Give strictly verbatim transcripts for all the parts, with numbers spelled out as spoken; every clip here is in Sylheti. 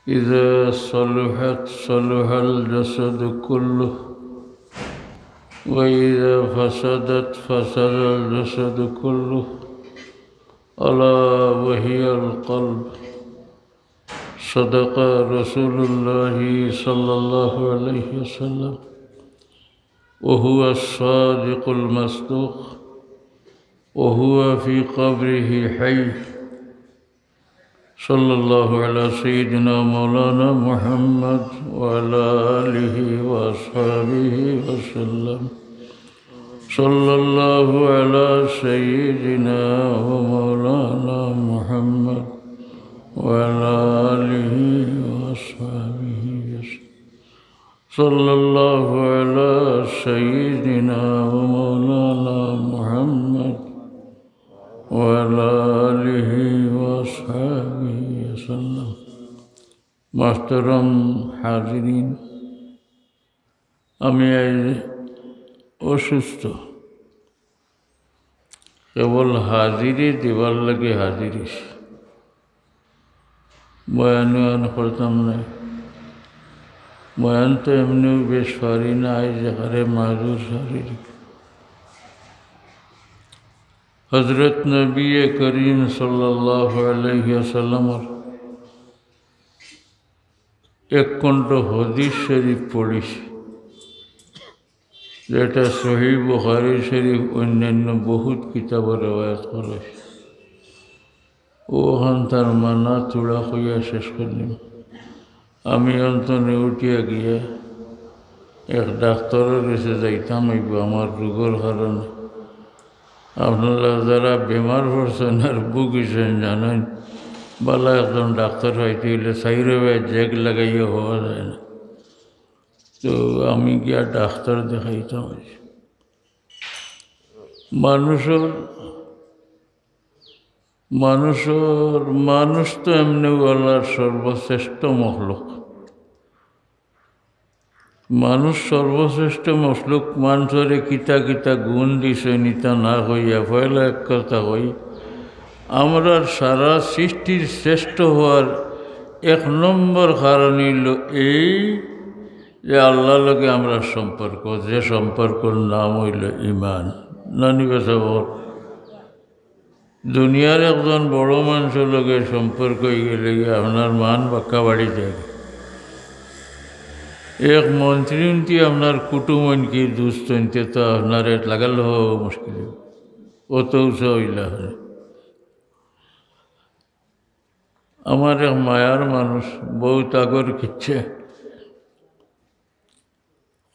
إذا صلحت صلح الجسد كله، وإذا فسدت فسد الجسد كله، ألا وهي القلب. صدق رسول الله صلى الله عليه وسلم، وهو الصادق المصدوق، وهو في قبره حي. صلى الله على سيدنا مولانا محمد وعلى آله وأصحابه وسلم. صلى الله على سيدنا ومولانا محمد وعلى آله وأصحابه وسلم. صلى الله على سيدنا ومولانا محمد وعلى آله وأصحابه وسلم. محترم حاضرين، আমি আজ অসুস্থ, কেবল হাজিরি দিবার লাগি হাজির অইছি। বয়ান উয়ান করতাম না, বয়ান তো এমনেও বেশ পারি না, আজ একেবারে মাজুর শারীরিক। হযরত নবী করিম সাল্লাল্লাহু আলাইহি ওয়াসাল্লামর এক খণ্ড হাদিস শরীফ পড়ছি, যেটা সহিহ বুখারী শরীফ, অন্যান্য বহুত কিতাবো রেওয়ায়াত করা অইছে। অখান তার মানা থুড়া কইয়া শেষ করিলিমু। আমি অন্তনে উঠিয়া গিয়া এক ডাক্তরর গেছে যাইতাম অইবো আমার রোগর কারণে। আপনারা যারা বেমার পড়ছইন আর ভুগিছইন জানইন, ভালা একজন ডাক্তর পাইতে অইলে চাইরোবায় জেগ লাগাইয়া হওয়া যায় না। তো আমি গিয়া ডাক্তর দেখাইতাম অইছে। মানুষর, মানুষর, মানুষ তো এমনেও আল্লাহর সর্বশ্রেষ্ঠ মখলুক। মানুষ সর্বশ্রেষ্ঠ মখলুক, মানষরে কিতা কিতা গুণ দিছইন, ইতা না কইয়া পয়লা এক কথা কই, আমরার সারা সৃষ্টির শ্রেষ্ঠ হওয়ার এক নম্বর কারণ অইলো এই যে আল্লাহর লগে আমরার সম্পর্ক, যে সম্পর্কর নাম অইলো ইমান। নানি বেশা বল। দুনিয়ার একজন বড় মানষর লগে সম্পর্ক অইগেলে আপনার মান বাক্কা বাড়ি যায়। এক মন্ত্রী উন্ত্রী আপনার কুটুম অইন কি দুস্ত অইন, তে তো আপনার এত লাগাল হওয়া মুশকিল, অত উঁচা অইলা অনে। আমার এক মায়ার মানুষ, বহুত আগর কিচ্ছা,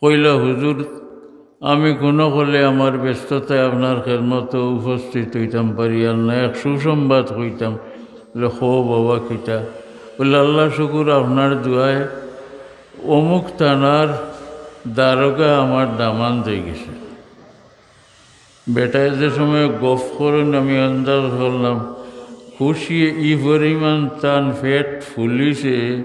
কইলা, "হুজুর, আমি কুনু কালে আমার ব্যস্ততায় আপনার খেদমতো উপস্থিত অইতাম পারিয়ার না, এক সুসংবাদ কইতাম।" বলে, "কও বাবা, কিতা?" বলে, "আল্লাহ শুকুর, আপনার দোয়ায় অমুক থানার দারোগা আমার দামান্দ অইগেছে।" বেটায় যে সময় গফ করইন, আমি আন্দাজ করলাম, খুশিয়ে ই পরিমাণ তান পেট ফুলিছে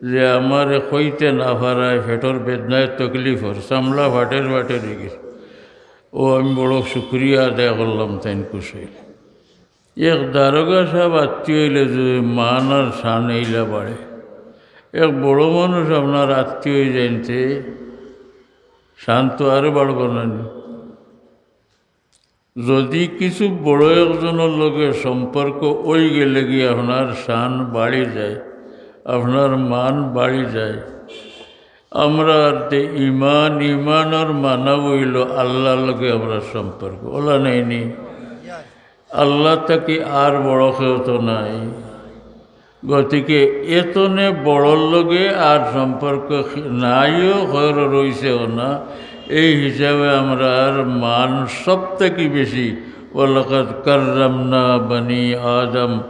যে আমারে কইতে না পারায় পেটর বেদনায় তকলিফর চামড়া ফাটের ফাটের অইগেছে। ও আমি বড় শুকরিয়া আদায় করলাম, তাইন খুশ অইলা। এক দারোগা সাব আত্মীয় অইলে যে মান আর শান এইলা বাড়ে। এক বড় মানুষ আপনার আত্মীয় অই যাইনতে শান তো আরো বাড়বো না নি? যদি কিছু বড় একজনর লগে সম্পর্ক অইগেলেগি আপনার শান বাড়ি যায়, আপনার মান বাড়ি যায়। আমরার তে ইমান, ইমানর মানা অইলো আল্লাহর লগে আমরার সম্পর্ক। অলা নায়নি? আল্লাহ থাকি আর বড় কেউ তো নাই। গতিকে এতনে বড়র লগে আর সম্পর্ক নাইও, খয়র রইছেও না। এই হিসাবে আমরার মান সব থাকি বেশি। "ওয়ালাকাদ কাররামনা বানি আদম।"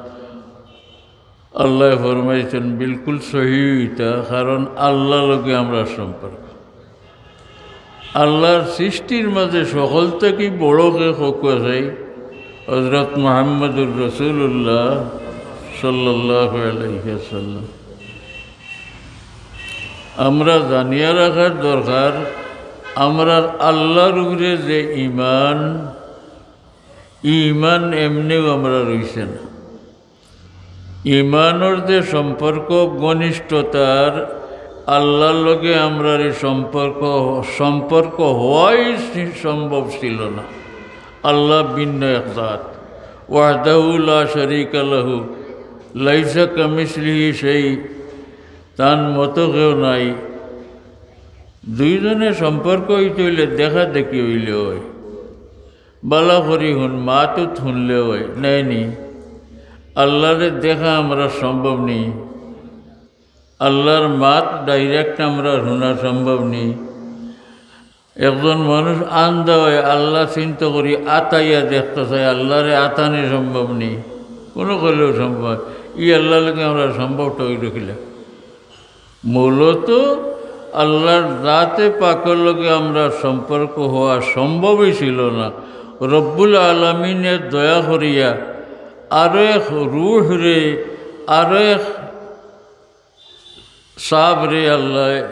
আল্লায় ফরমাইছইন, বিলকুল সহি ইতা, কারণ আল্লাহর লগে আমরার সম্পর্ক। আল্লাহর সৃষ্টির মাঝে সকল থাকি বড় কে কউক্কা চাই? হযরত মুহাম্মদুর রাসূলুল্লাহ সাল্লাল্লাহু আলাইহি ওয়াসাল্লাম। আমরা জানিয়া রাখার দরকার, আমরার আল্লাহর উপরে যে ইমান, ই ইমান এমনেও আমরার রইছে না। ইমানর যে সম্পর্ক, ঘনিষ্ঠতার, আল্লাহর লগে আমরার এই সম্পর্ক, সম্পর্ক হওয়াই সি-, সম্ভব ছিল না। আল্লাহ ভিন্ন এক জাত, ওয়াহদাহু লা শারীকা লাহু, লাইসা কামিসলিহি শাই, তান মতো কেউ নাই। দুইজনে সম্পর্ক হইতে হইলে দেখা দেখি হইলে হয়, বালা করি হুন, মাত উত হুনলে হয়, নায়নি? আল্লাহরে দেখা আমরা সম্ভব নি, আল্লাহর মাত direct আমরা হুনা সম্ভব নি। একজন মানুষ আন্দা হয়, আল্লাহ চিন্তা করি আতাইয়া দেখতে চাই, আল্লাহরে আতানি সম্ভব নি, কোনো করলেও সম্ভব। ই আল্লাহর লগে আমরা সম্ভবটা হইল কিলা? মূলত আল্লাহর জাতে পাকর লগে আমরা সম্পর্ক হওয়া সম্ভবই ছিল না। রব্বুল আলামিনে দয়া করিয়া আরো এক রূহরে, আরো এক সাবরে আল্লাহ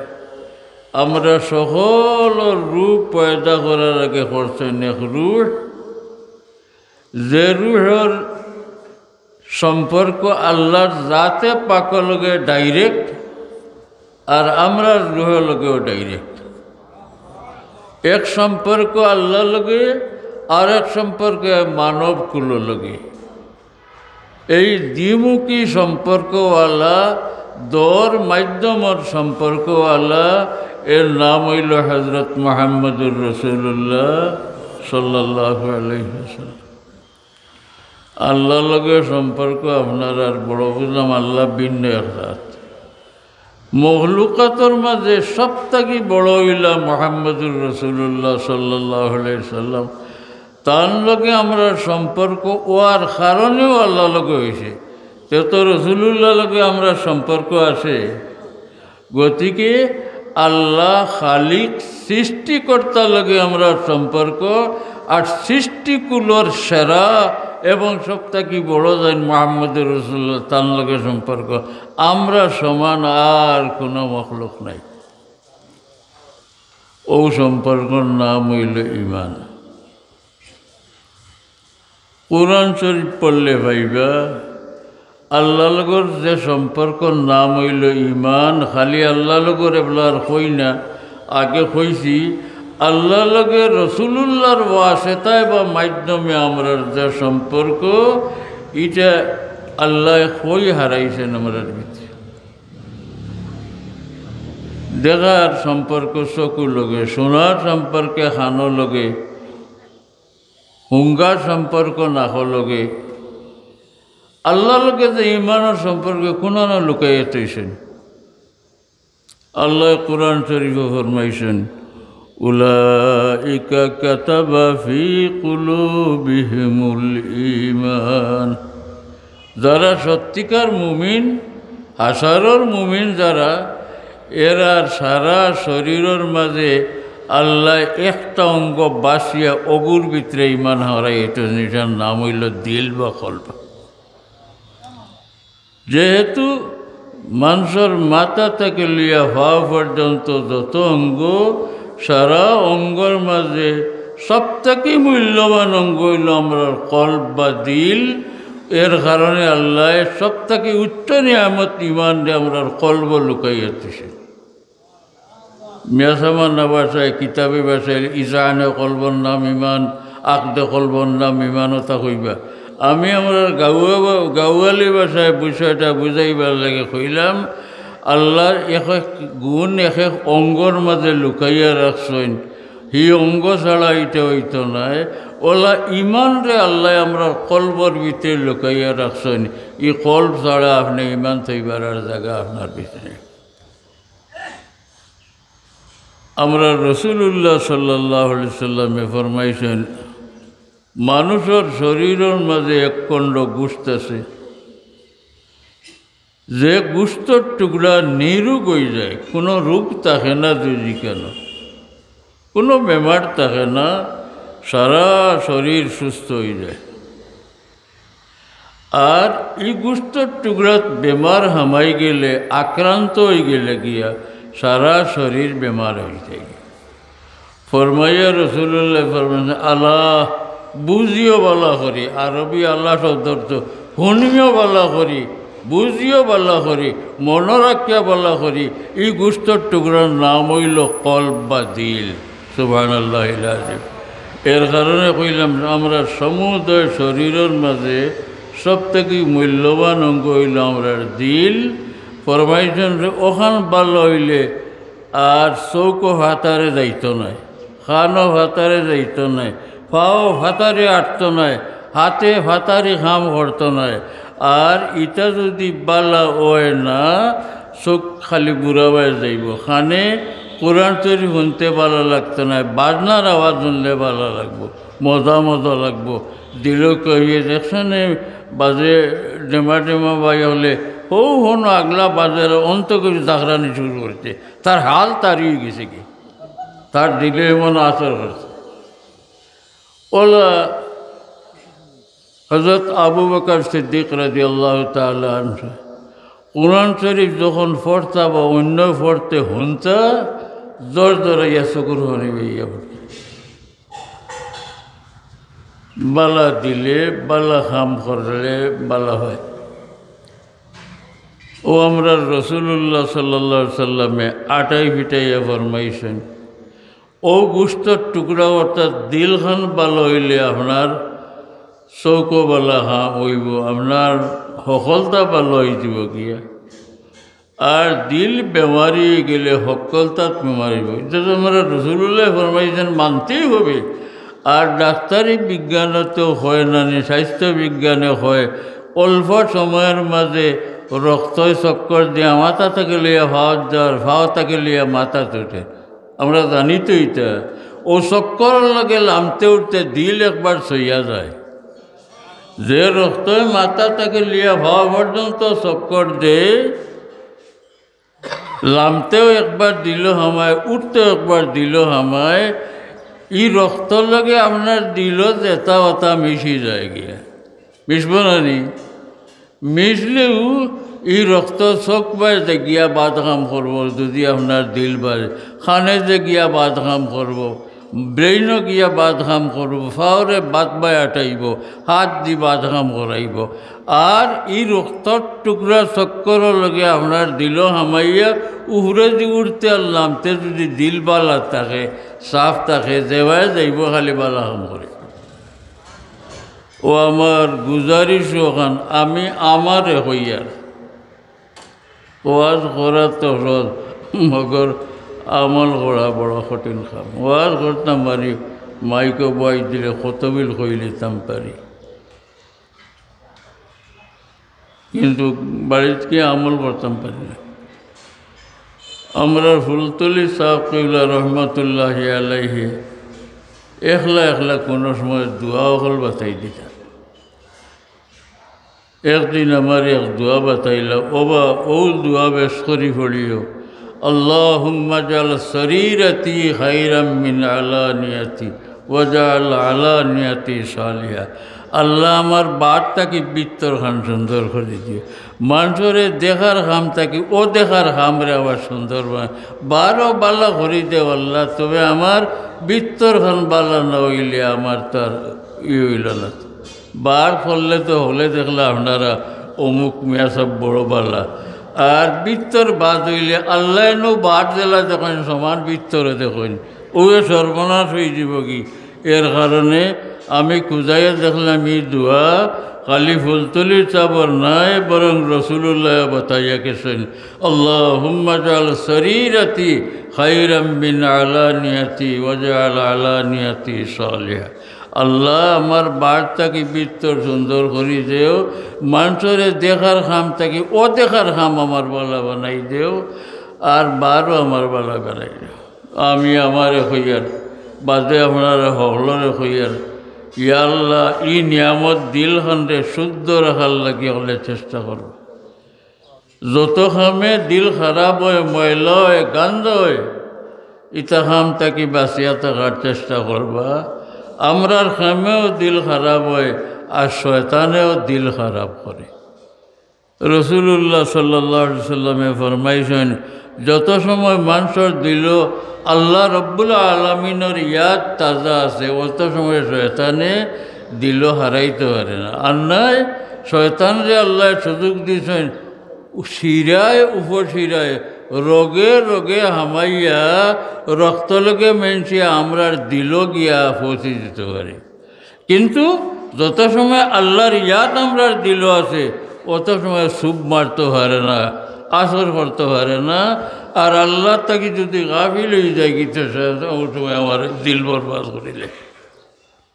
আমরা সকল রূহ পয়দা করার আগে করছেন এক রূহ, যে রূহর সম্পর্ক আল্লাহর জাতে পাকর লগে direct, আর আমরার রূহর লগেও direct। এক সম্পর্ক আল্লাহর লগে, আর এক সম্পর্ক মানব কুলর লগে। এই দ্বিমুখী সম্পর্কওয়ালা, দর মাধ্যমর সম্পর্কওয়ালা, এর নাম হইল হযরত মুহাম্মদুর রাসূলুল্লাহ সাল্লাল্লাহু আলাইহি ওয়াসাল্লাম। আল্লাহর লগে সম্পর্ক আপনার আর বড় বুঝলাম, আল্লাহ ভিন্ন এক জাত। মখলুকাতর মাঝে সব থাকি বড় হইলা মুহাম্মদুর রাসূলুল্লাহ সাল্লাল্লাহু আলাইহি সাল্লাম। তান লগে আমরা সম্পর্ক হওয়ার কারণেও আল্লাহর লগে হইছে। তে তো রসুলুল্লাহর লগে আমরা সম্পর্ক আছে। গতিকে আল্লাহ খালিক সৃষ্টিকর্তার লগে আমরা সম্পর্ক, আর সৃষ্টিকুলর সেরা এবং সব থাকি বড় যেইন মুহাম্মদুর রাসূলুল্লাহ, তান লগে সম্পর্ক। আমরা সমান আর কোনো মখলুক নাই। ও সম্পর্কর নাম হইল ইমান। কোরআন শরীফ পড়লে পাইবা, আল্লাহর লগর যে সম্পর্কর নাম হইল ইমান। খালি আল্লাহর লগর এবলার কই না, আগে কইছি, আল্লাহর লগে রসুলুল্লাহর ওয়াসেতায় বা মাধ্যমে আমরার যে সম্পর্ক, ইটা আল্লাহ কই হারাইছেন আমরার ভিতরে। দেখার সম্পর্ক চকুর লগে, শোনার সম্পর্কে কানর লগে, হুঙ্গার সম্পর্ক নাকর লগে, আল্লাহর লগে যে ইমানর সম্পর্কে কোনো না লুকাইয়া থইছেন। আল্লাহ কোরআন শরীফে ফরমাইছেন, "উলাইকা কাতাবা ফি কুলুবিহিমুল ঈমান।" যারা সত্যিকার মুমিন, হাসারর মুমিন যারা, এরার সারা শরীরর মাঝে আল্লাহ একটা অঙ্গ বাছিয়া অগুর ভিতরে ইমান হারাই, এটা নিশার নাম হইল দিল বা কলব। যেহেতু মানষর মাথা থাকি লইয়া পাও পর্যন্ত যত অঙ্গ, সারা অঙ্গর মাঝে সব থাকি মূল্যবান অঙ্গ হইল আমরার কলব বা দিল। এর কারণে আল্লাহ সব থাকি উচ্চ নিয়ামত ইমান দিয়া আমরার কলব লুকাইয়া দিছে। মিয়াসামানা ভাষায়, কিতাবি ভাষায়, ইজানে কলবর নাম ইমান, আকদে কলবর নাম ইমান, ওটা কইবা। আমি আমরার গাউয়া-, গাউয়ালি ভাষায় বিষয়টা বুঝাইবার লাগি কইলাম, আল্লাহর এক এক গুণ এক এক অঙ্গর মাঝে লুকাইয়া রাখছইন। হি অঙ্গ ছাড়া ইটা হইতো নায়। ওলা ইমানরে আল্লাহ আমরার কলবর ভিতরে লুকাইয়া রাখছইন। ই কলব ছাড়া আপনে ইমান থইবার আর জাগা আপনার ভিতরে। আমরার রসুলুল্লাহ সাল্লাল্লাহু আলাইহি সাল্লামে ফরমাইছেন, মানুষর শরীরর মাঝে এক খণ্ড গোশত আছে, যে গোশতর টুকরা নিরোগ হই যায়, কোনো রোগ থাকে না, যদি কেন কোনো বেমার থাকে না, সারা শরীর সুস্থ হই যায়। আর ই গোশতর টুকরাত বেমার হামাই গেলে, আক্রান্ত হই গেলে গিয়া সারা শরীর বেমার হই যায়। ফরমাইয়া রসুলুল্লাহ ফরমাইন, "আলা, বুঝিও বালা করি", আরবি আলা শব্দর অর্থ, "হুনিও বালা করি, বুঝিও বালা করি, মনো রাখিয়া বালা করি, ই গুস্তর টুকরার নাম অইলো কলব বা দিল। সুবহানাল্লাহিল আজিম। এর কারণে কইলাম, আমরার সমুদয় শরীরর মাঝে সব থাকি মূল্যবান অঙ্গ অইলো আমরার দিল। ফরমাইছইন যে, অখান বালা অইলে আর চউখো ফাতারে যাইতো নায়, কানো ফাতারে যাইতো নায়, পাও ফাতারে আটতো নায়, হাতে ফাতারি কাম করতো নায়। আর ইটা যুদি বালা অয় না, চউখ খালি বুড়াবায় যাইবো। কানে কোরআন শরীফ হুনতে বালা লাগতো নায়, বাজনার আওয়াজ হুনলে বালা লাগবো, মজা মজা লাগবো। দিলো কইবে, "দেখছো নি, বাজে ডেমা ডেমা বাই অকলে, হউ হনো আগলা বাজের অন্ত করি জাগরানি শুরু করছে।" তার হাল তার অইগেছে গি, তার দিলে এমন আসর করছে। অলা হযরত আবু বকর সিদ্দিক রাদিয়াল্লাহু তাআলা আনহু কোরআন শরীফ যখন পড়তা বা অন্য পড়তে হুনতা, জোর জোরাইয়া চকুর পানি বাইয়া পড়তো। বালা দিলে, বালা কাম করলে বালা অয়। অউ আমরার রাসূলুল্লাহ সাল্লাল্লাহু আলাইহি ওয়াসাল্লামে আটাই পিটাইয়া ফরমাইছইন, অউ গুস্তর টুকরা অর্থাৎ দিলখান বালা অইলে আপনার চউখো বালা কাম অইবো, আপনার হকলতা বালা অইযিবো গিয়া। আর দিল বেমারি অইগেলে হকলতাত বেমারি অইবো। ইটা তো আমরার রাসূলুল্লায় ফরমাইছইন, মানতেই হবে। আর ডাক্তারি বিজ্ঞানে তো কয় না নি, স্বাস্থ্য বিজ্ঞানে কয়, অল্প সময়র মাঝে রক্তয় চক্কর দিয়া মাথা থাকি লইয়া পাওত যার, পাও থাকি লইয়া মাথাত উঠে। আমরা জানি তো ইটা। অউ চক্করর লগে লামতে উঠতে দিল একবার ছইয়া যায়। যে রক্তয় মাথা থাকি লইয়া পাও পর্যন্ত চক্কর দেয়, লামতেও একবার দিলো হামায়, উঠতেও একবার দিলো হামায়, ই রক্তর লগে আপনার দিলো যেতা অতা মিশি যায় গিয়া। মিশবো না নি? মিশলেউ ই রক্ত চউখ বায় গিয়া বাদ কাম করবো, যুদি আপনার দিল বায়, কানে গিয়া বাদ কাম করবো, ব্রেইনো গিয়া বাদ কাম করবো, পাওরে বাদ বায় আটাইবো, হাতদি বাদ কাম করাইবো। আর ই রক্তর টুকরা চক্করর লগে আপনার দিলো হামাইয়া উপরেদি উঠতে আর লামতে যুদি দিল বালা থাকে, সাফ থাকে, যেবায় যাইবো খালি বালা কাম করে। অউ আমার গুজারিশ অখান, আমি আমারে কইয়ার, ওয়াজ করা তো সহজ, মগর আমল করা বড় কঠিন কাম। ওয়াজ করতাম পারি, মাইকো বওয়াই দিলে কতবিল কইলিতাম পারি, কিন্তু বাড়িত গিয়া আমল করতাম পারি না। আমরার ফুলতলি ছাব কিবলা রহমতুল্লাহি আলাইহি একলা একলা কুনু সময় দোয়া অকল বাতাই দিতা। একদিন আমারে এক দোয়া বাতাইলা, "ওবা, অউ দোয়া বেশ করি পড়িও, আল্লাহুম্মা জাল সরিরাতি খাইরাম মিন আলানিয়াতি, ওয়াজাল আলানিয়াতি সালিহা।" আল্লাহ, আমার বার থাকি ভিতরখান সুন্দর করি দিও। মানষরে দেখার কাম থাকি অদেখার কামরে আবার সুন্দর বানাও। বারো বালা করি দেও আল্লাহ, তবে আমার ভিতরখান বালা না অইলে আমার তো আর ই অইল না। বার করলে তো হকলে দেখলা আপনারা অমুক মিয়া সাব বড় বালা, আর ভিতর বাদ অইলে আল্লায় নু বার যেলা দেখইন, সমান ভিতরে দেখইন, অউ সর্বনাশ অইযিবো গি। এর কারণে আমি খুজাইয়া দেখলাম ই দোয়া খালি ফুলতলির ছাবর নায়, বরং রসুলুল্লায় বাতাইয়া গেছইন, "আল্লাহুম্মা জাল সরিরাতি খাইরাম মিন আলানিয়াতি ওয়াজাল আলানিয়াতি সালিহা।" আল্লাহ, আমার বার থাকি ভিতর সুন্দর করি দেও, মানষরে দেখার কাম থাকি অদেখার কাম আমার বালা বানাই দেও, আর বারও আমার বালা বানাই দেও। আমি আমারে কইয়ার, বাদে আপনারা হকলরে কইয়ার, ইয়া আল্লাহ, ই নিয়ামত দিলখানরে শুদ্ধ রাখার লাগি হকলে চেষ্টা করবা। যত কামে দিল খারাপ অয়, ময়লা অয়, গান্ধ অয়, ইতা কাম থাকি বাঁচিয়া থাকার চেষ্টা করবা। আমরার কামেও দিল খারাপ অয়, আর শয়তানেও দিল খারাপ করে। রসুলুল্লাহ সাল্লাল্লাহু আলাইহি সাল্লামে ফরমাইছইন, যত সময় মানষর দিলো আল্লাহ রব্বুল আলামিনর ইয়াদ তাজা আছে, অত সময় শয়তানে দিলো হারাইতে পারে না। আর নায় শয়তানরে আল্লায় সুযোগ দিছইন, শিরায় উপশিরায়, রগে রগে হামাইয়া, রক্ত লগে মেনছে, আমরার দিলো গিয়া পৌঁছি দিতো পারে। কিন্তু যত সময় আল্লার ইয়াদ আমরার দিলো আছে, অত সময় ছুপ মারতো পারে না, আসর করতো পারে না। আর আল্লার থাকি যুদি গাফিল অইযায়, কিতা অউ সময় আমার দিল বরবাদ করিলে।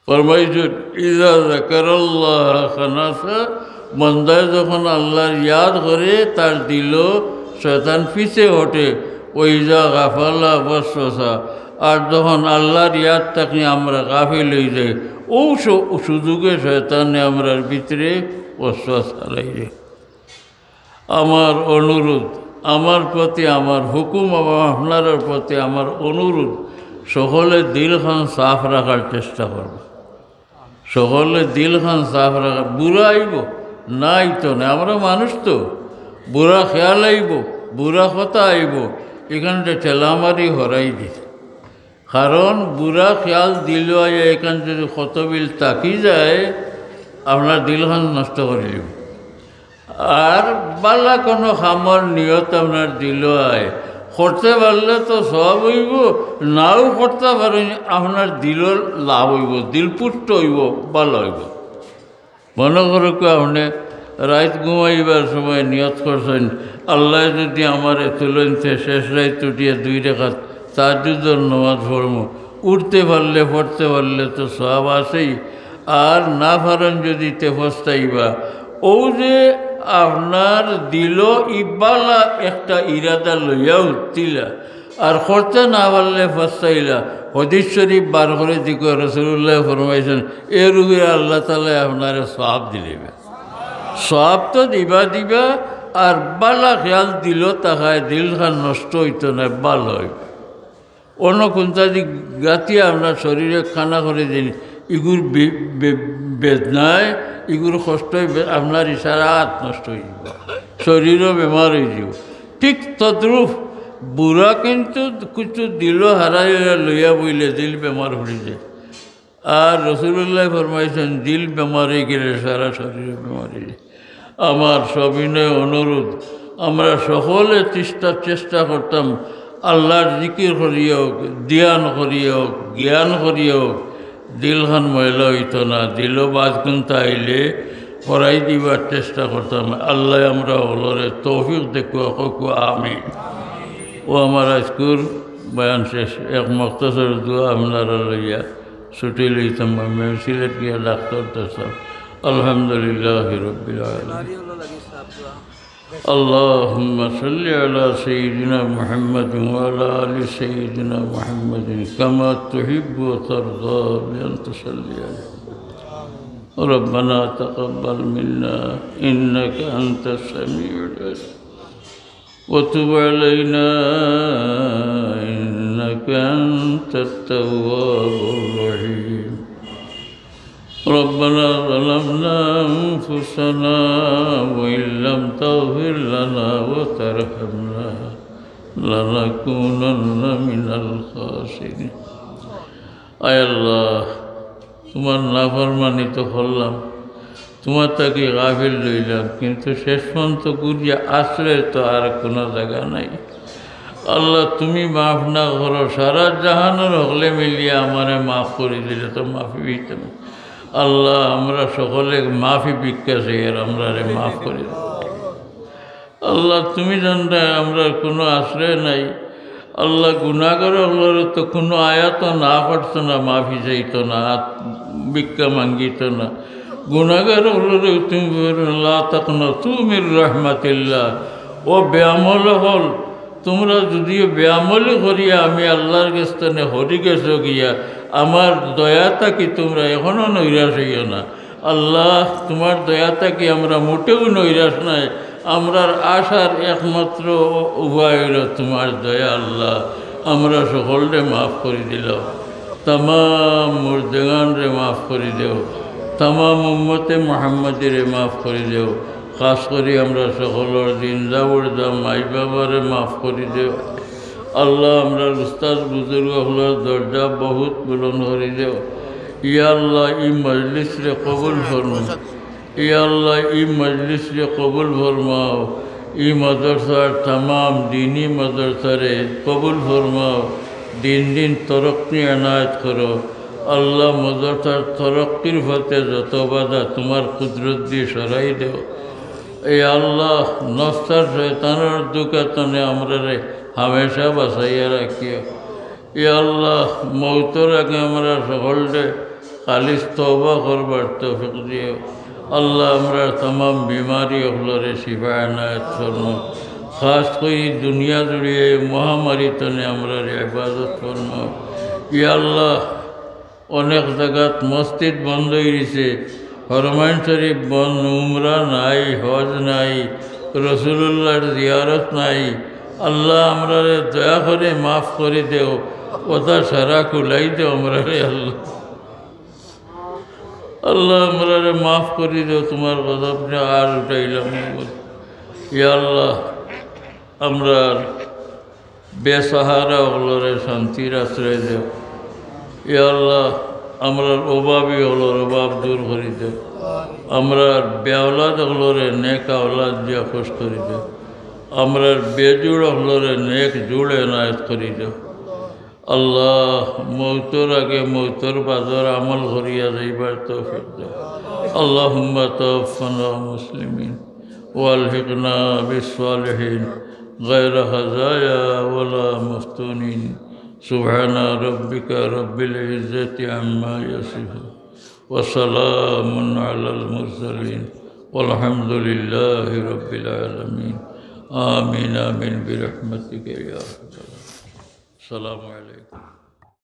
ফরমাইছইন, "ইযা যাকারাল্লাহা খানাসা", বান্দায় যখন আল্লার ইয়াদ করে, তার দিলো শয়তান পিছে হটে, "ওয়া ইযা গাফালা ওয়াসওয়াসা", আর যখন আল্লার ইয়াদ থাকি আমরা গাফিল অইযাই, অউ সু-, সুযোগে শয়তানে আমরার ভিতরে ওয়াসওয়াসা লাগাই দেয়। আমার অনুরোধ, আমার প্রতি আমার হুকুম এবং আপনারার প্রতি আমার অনুরোধ, সকলে দিলখান সাফ রাখার চেষ্টা করবা। সকলে দিলখান সাফ রাখা। বুরা আইবো, না আইতো নায়, আমরা মানুষ তো, বুরা খেয়াল আইবো, বুরা কথা আইবো, ইখানরে ঠেলামারি হরাই দি। কারণ বুরা খেয়াল দিলো আইয়া ইখান যুদি কতবিল থাকি যায়, আপনার দিলখান নষ্ট করি দিবো। আর বালা কোনো কামর নিয়ত আপনার দিলো আয়, করতে পারলে তো সওয়াব অইবো, নাও করতা পারইন, আপনার দিলর লাভ অইবো, দিল পুষ্ট অইবো, বালা অইবো। মনো করো কেউ আপনে রাইত ঘুমাইবার সময় নিয়ত করছইন, "আল্লায় যুদি আমারে তুলইন তে শেষ রাইত উঠিয়া দুই রেকাত তাহাজ্জুদর নমাজ পড়মু, উঠতে পারলে, পড়তে পারলে তো সওয়াব আছেই, আর না পারইন যুদি তে পস্তাইবা।" অউ যে আপনার দিলো ইবালা একটা ইরাদা লইয়া উঠছিলা, আর করতে না পারলে পস্তাইলা। হাদিস শরিফ বার করি দেখো, রাসুলুল্লায় ফরমাইছইন, এর উপরে আল্লাহ তাআলায় আপনারে সওয়াব দিলাইবা। সওয়াব তো দিবা দিবা, আর বালা খেয়াল দিলো থাকায় দিলখান নষ্ট অইতো নায়, বালা অইবো। অন্য কুন্তা দি গাতিয়া আপনার শরীরে খানা করি দিন, ইগুর বে-, বে-, বেদনায়, ইগুর কষ্টয় বে-, আপনার ইসারা আত নষ্ট অইযিবো, শরীরও বেমার অইযিবো। ঠিক তদ্রূপ বুরা কিন্তু কিছু দিলো হারাইয়া লইয়া বইলে দিল বেমার অইযায়। আর রাসুলুল্লায় ফরমাইছইন, দিল বেমার অইগেলে সারা শরীরও বেমার অইযায়। আমার সবিনয় অনুরোধ, আমরা সকলে চেষ্টা, চেষ্টা করতাম, আল্লার জিকির করিয়া অউক, ধ্যান করিয়া অউক, জ্ঞান করিয়া অউক, দিলখান ময়লা অইতো না, দিলো বাদ কুন্তা আইলে হরাই দিবার চেষ্টা করতাম। আল্লায় আমরা হকলরে তৌফিক দেউক্কা, কউক্কা আমিন। অউ আমার আইজকুর বয়ান শেষ, এক মুখতসর দোয়া আপনারা লইয়া ছুটি লইতাম, আমি সিলেট গিয়া ডাক্তার দেখাইতাম। আলহামদুলিল্লাহি রাব্বিল আলামিন। اللهم صل على سيدنا محمد وعلى آل سيدنا محمد كما تحب وترضى بأن تصلي عليه. ربنا تقبل منا إنك أنت السميع العليم وتب علينا إنك أنت التواب الرحيم. ربنا ظلمنا أنفسنا وإن لم تغفر لنا وترحمنا لنكونن من الخاسرين. আয় আল্লাহ, তুমার নাফরমানি তো করলাম, তুমার থাকি গাফিল রইলাম, কিন্তু শেষ পর্যন্ত ঘুরিয়া আশ্রয় তো আর কুনু জাগা নাই। আল্লাহ, তুমি মাফ না করো, সারা জাহানর হকলে মিলিয়া আমারে মাফ করি দিলে তো মাফি পাইতাম। আল্লাহ, আমরা সকলে মাফি ভিক্ষা চাই, আর আমরারে মাফ করি দাও। আল্লাহ, তুমি জানতায় আমরার কুনু আশ্রয় নাই। আল্লাহ, গুনাগার অকলরে তো কুনু আয়াতো না করছো না, মাফি চাইতো না, আত-, ভিক্ষা মাঙ্গিতো না। গুনাগার অকলরে তুমি বলো, "লা তাকনাতু মির রাহমাতিল্লাহ।" ও বেআমল অকল, তুমরা যুদিও বেআমলি করিয়া আমি আল্লার গেছ থনে হরি গেছো গিয়া, আমার দয়া থাকি তুমরা এখনো নৈরাশ অইও না। আল্লাহ, তুমার দয়া থাকি আমরা মোটেও নৈরাশ নাই। আমরার আশার একমাত্র উপায় অইলো তুমার দয়া। আল্লাহ, আমরা সকলরে মাফ করি দিলাও, তামাম মুর্দেগানরে মাফ করি দেও, তামাম উম্মতে মুহাম্মদীরে মাফ করি দেও। খাস করি আমরা সকলর জিন্দা মুর্দা মাই বাবারে মাফ করি দেও। আল্লাহ, আমরার উস্তাদ বুজুর্গ অকলর দরজা বহুত বুলন্দ করি দেও। ইয়া আল্লাহ, ই মজলিসরে কবুল ফরমাও। ইয়া আল্লাহ, ই মজলিসরে কবুল ফরমাও, ই মাদ্রাসার তামাম দিনী মাদ্রাসারে কবুল ফরমাও, দিন দিন তরক্কি এনায়েত করো। আল্লাহ, মাদ্রাসার তরক্কির পথে যত বাধা তুমার কুদরত দি সরাই দেও। ইয়া আল্লাহ, নফস আর শয়তানর ধুকা তনে আমরারে হামেশা বাঁচাইয়া রাখিও। ইয়া আল্লাহ, মউতর আগে আমরা সকলরে খালিস তওবা করবার তৌফিক দিও। আল্লাহ, আমরার তামাম বিমারি অকলরে শিফা এনায়েত ফরমাও। খাস করি দুনিয়া জুড়িয়া এই মহামারী তনে আমরারে হেফাজত ফরমাও। ইয়া আল্লাহ, অনেক জাগাত মসজিদ বন্ধ অই গেছে, হরমাইন শরীফ বন্ধ, উমরা নাই, হজ নাই, রসুলুল্লাহর জিয়ারত নাই। আল্লাহ, আমরারে দয়া করি মাফ করি দেও, ওটা সারা খুলাই দেও আমরারে আল্লাহ। আল্লাহ, আমরারে মাফ করি দেও, তুমার গজব নে আর উঠাইলাম না। ইয়া আল্লাহ, আমরার বেসাহারা অকলরে শান্তির আশ্রয় দেও। ইয়া আল্লাহ, আমরার অভাবী অকলর অভাব দূর করি দেও। আমরার বেআওলাদ অকলরে নেক আওলাদ দিয়া খুশ করি দেও। আমরার বেজুড় অকলরে নেক জুড় এনায়েত করি দেও। আল্লাহ, মউতর আগে মউতর বাদর আমল করিয়া যাইবার তৌফিক দেও। اللهم توفنا مسلمين وألحقنا بالصالحين غير خزايا ولا مفتونين. سبحان ربك رب العزة عما يصفون وسلام على المرسلين والحمد لله رب العالمين. آمين، آمين برحمتك يا أرحم الراحمين. السلام عليكم.